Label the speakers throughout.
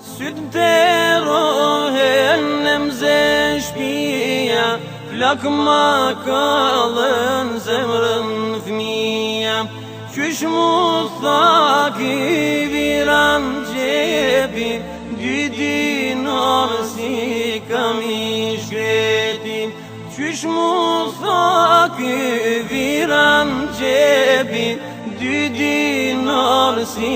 Speaker 1: Sytë m'terrohen e m'ze shpia, Flakë ma kallën zemrën fmija. Qysh mu tha ky viran xhepi, Dy dinar s'i kam i shkreti. Qysh mu tha ky viran xhepi, Dy dinar s'i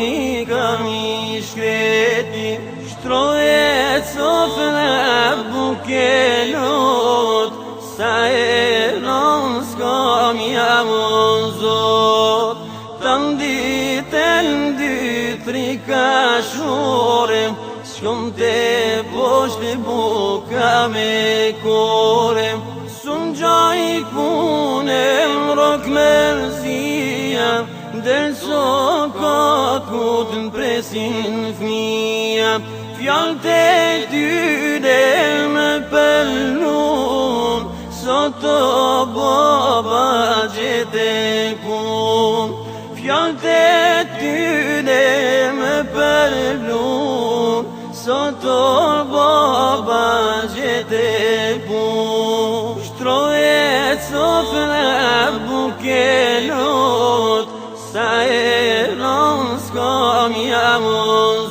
Speaker 1: kam i shkreti. Shtrohet sofra bukë e lot, Sa e ronë s'kam jam Zot. Tan ditën dy tri kashore, Shkon te poshtë buka me kore. S'un gjaj punë m'rrok mërzia, Ndër sokakut m'presin fmija. Fjalët e tyne më përlun, Sot o baba gjete pun. Fjalët e tyne më përlun, Sot o baba gjete pun. Shtrohet sofra bukë e lot, Sa e ronë s'kam jam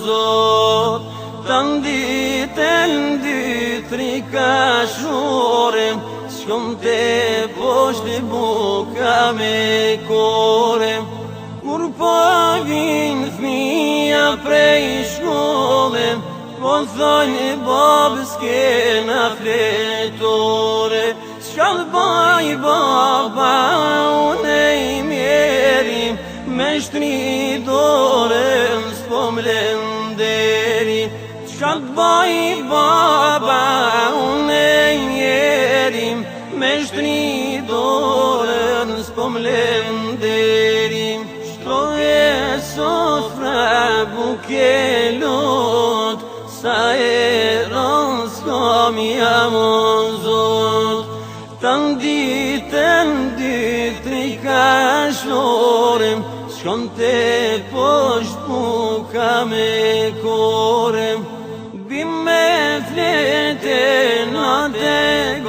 Speaker 1: Zot. Tan ditën dy tri kashore, Shkon te poshtë buka me kore. Kur po vin fmija prej shkolle, Po thojnë babë s'kena fletore. Çka t'baj baba unë i mjeri, Me shtri dorën s'po m'len nderi. Çka t'baj baba unë i mjeri, Me shtri dorën s'po m'len nderi. Shtrohet sofra bukë e lot, Sa e ronë s'kam jam Zot. Tan ditën dy tri kashore, Shkon te poshtë buka me kore. Bime flete natë.